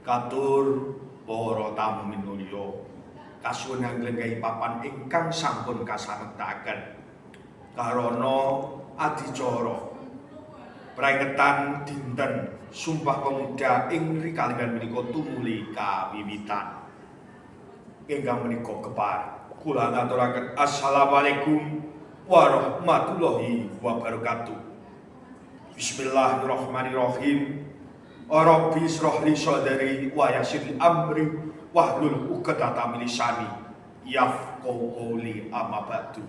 Katur para tamu minulya, kasuwun nglenggahi papan ingkang sampun kasamektaken. Karana adicara prengetan dinten Sumpah Pemuda ing Rikalenggan menika tumuli kawiwitan. Ingkang menika kepareng kula ngaturaken assalamualaikum warahmatullahi wabarakatuh. Bismillahirrahmanirrahim. Rabbi israh li sadri wa yassir li amri wahlul 'uqdatam min lisani yafqahu qawli, amma ba'du.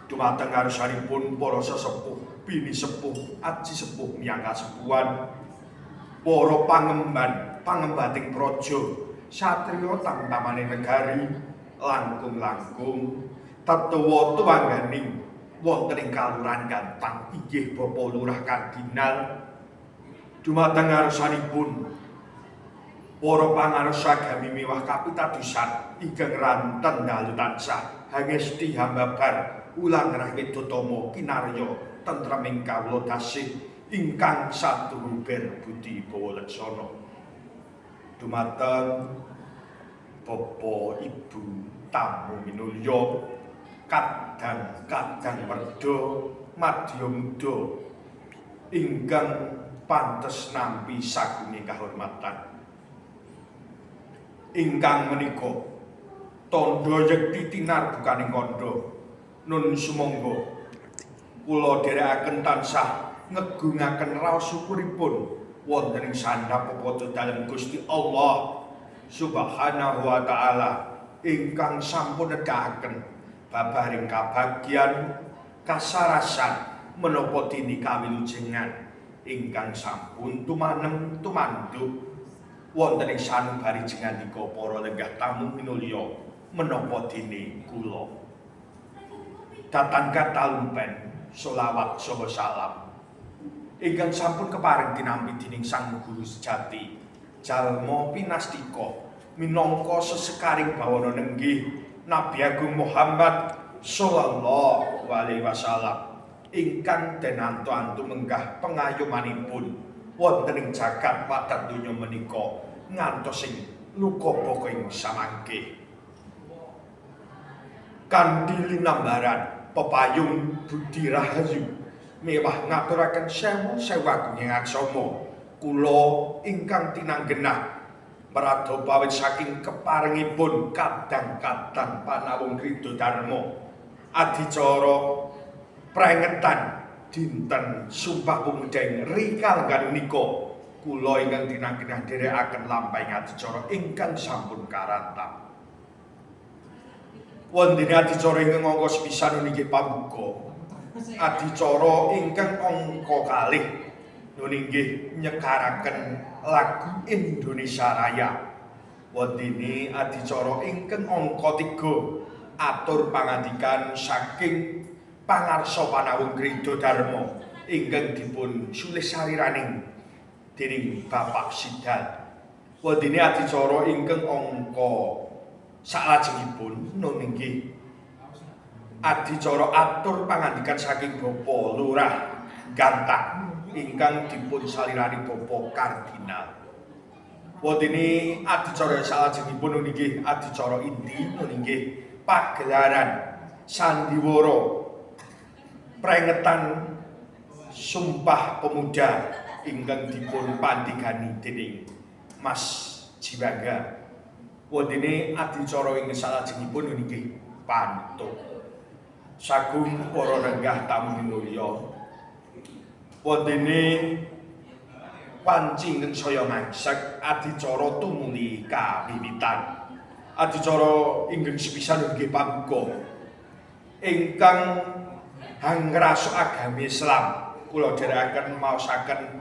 Dumateng ngarsanipun para sesepuh, bini sepuh, aji sepuh miyang kasepuhan, para pangemban, pangembating praja, satriya tamtamaning negari, langkung-langkung tetuwa tuwangganing wonten ing Kalurahan Gantang inggih Bapak Lurah Kardinal. Dumateng ngarsanipun para pangarsa agami miwah kapitadosan ingkang ranten dalu tansah hangesti hambabar ulang rahwedotama kinarya tentreming kawula dasih ingkang satuhu ber budi bawa leksana. Dumateng Bapak Ibu tamu minulya, kadang-kadang werda madya muda ingkang pantes nampi sagunge kahormatan. Ingkang menika tandha yekti tinarbukaning kandha, nun sumangga kula dherekaken tansah ngegungaken raos syukuripun wonten ing sandhap pepada dalem Gusti Allah Subhanahu wa taala ingkang sampun nedhaken babaring kabagyan kasarasan menapa dene kawilujengan ingkang sampun tumanem tumanduk wonten ing sanubari jengandika para lenggah tamu minulya menapa dene kula. Datan katalumpen solawat saha salam ingkang sampun kepareng tinampi dening Sang Guru sejati, jalma pinastika minangka sesekaring bawana nenggih Nabi Agung Muhammad sallallahu alaihi wasallam ingkang den antu-antu menggah pengayomanipun wonten ing jagat padat donya menika ngantos ing luka baka ing samangke. Kanthi linambaran pepayung budi rahayu mewah ngaturaken sewu sewu agunging aksama kula ingkang tinanggenah maradha pawit saking keparengipun kadang-kadang panawung Ridho Dharma adicara prengetan dinten Sumpah Pemuda ing Rikalenggan menika, kula ingkang tinanggenah nderekaken lampahing adicara ingkang sampun karantam. Wondene adicara ingkang angka sepisan inggih pambuka. Adicara ingkang angka kalih nun inggih nyekaraken lagu Indonesia Raya. Wondene adicara ingkang angka 3 atur pangandikan saking pangarsa panawung Ridho Dharma ingkang dipun sulih sariraning dening Bapak Sidal. Wondene adicara ingkang angka saklajengipun nun inggih adicara atur pangandikan saking Bapak Lurah Gantang ingkang dipun salirani Bapak Kardinal. Wondene adicara salajengipun nun inggih adicara inti, nun inggih pagelaran sandiwara prengetan Sumpah Pemuda ingkang dipun pandhegani dening Mas Jiwangga. Wondene adicara ingkang salajengipun inggih panutup. Sagung para renggah tamu minulya. Wondene wanci ingkang saya mangsek adicara tumuli kawiwitan. Adicara ingkang sepisan inggih pambuka ingkang hangrasuk agami Islam, kula dherekaken maosaken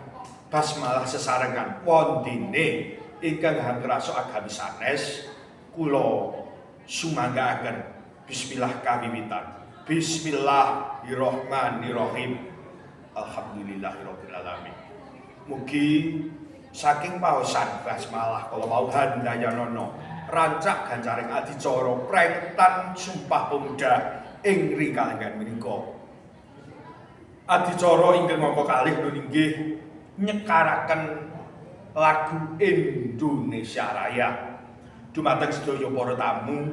basmalah sesarengan. Wondene ingkang hangrasuk agami sanes, kula sumanggaaken bismillah kawiwitan. Bismillahirrahmanirrahim. Alhamdulillahirabbil alamin. Mugi saking paosan basmalah kala wau handayanono rancak gancaring adicara prengetan Sumpah Pemuda ing Rikalenggan menika. Adicara ingkang angka kalih nun inggih nyekaraken lagu Indonesia Raya. Dumateng sedaya para tamu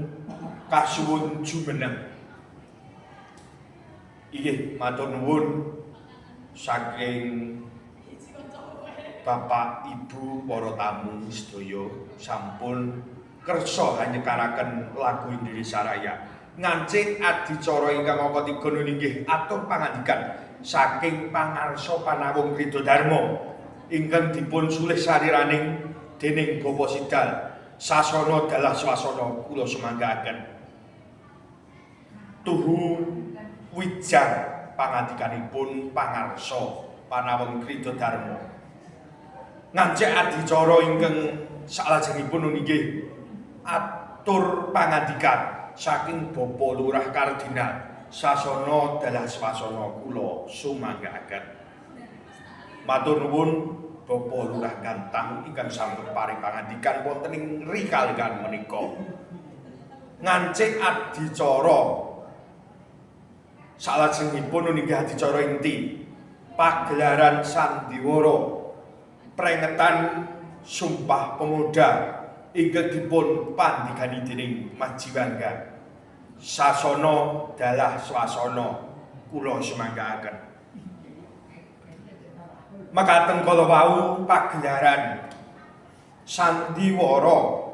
kasuwun jumeneng. Inggih, matur nuwun saking Bapak Ibu para tamu sedaya sampun kersa nyekaraken lagu Indonesia Raya. Ngancik adicara ingkang angka 3 inggih atur pangandikan saking pangarsa Panawung Kridha Dharma ingkang dipun sulih sariraning dening Bapak Sidal. Sasana dalah swasana kula sumanggaaken. Tuhu wijang pangandikanipun pangarsa Panawung Kridha Dharma. Ngancik adicara ingkang salajengipun inggih atur pangandikan saking Bapak Lurah Kardinal. Sasana dalah swasana kula sumanggaaken. Matur nuwun Bapak Lurah Gantang ingkang sampun paring pangandikan wonten ing rikalenggahan menika. Ngancik adicara salajengipun inggih adicara inti pagelaran sandiwara prengetan Sumpah Pemuda ingkang dipun pandikani dening Mas Jiwangga. Sasana dalah swasana kula sumanggaaken. Makaten kala wau pagelaran sandiwara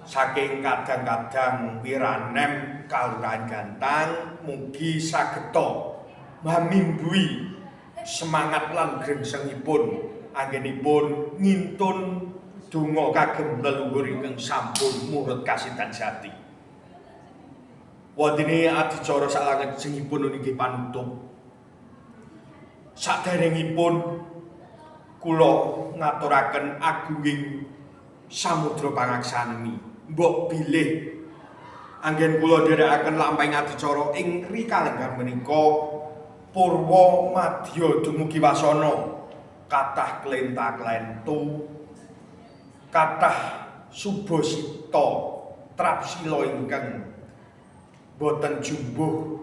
saking kadang-kadang Wiranem Kalurahan Gantang mugi sageta mamimbui semangat lan grengsengipun anggenipun ngintun donga kagem leluhur ingkang sampun murut kasindan jati. Wontene adicara salajengipun niki panutup. Saderengipun kula ngaturaken agunging samudra pangaksami. Mbok bilih anggen kula nderekaken lampahing adicara ing rikalenggahan menika purwa madya dumugi wasana kathah klenta-klentu, kathah subasita trapsila ingkang boten jumbuh.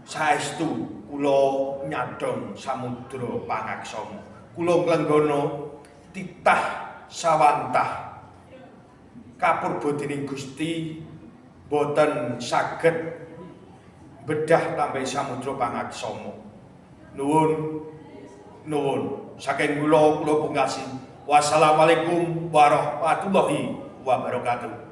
Saestu kula nyadhong samudra pangaksama. Kula nglenggana titah sawantah kapurba dening Gusti boten saged bedah tambahi samudra pangaksama. Nuwun nuwun saking kula, kula pungkasi. Wassalamualaikum warahmatullahi wabarakatuh.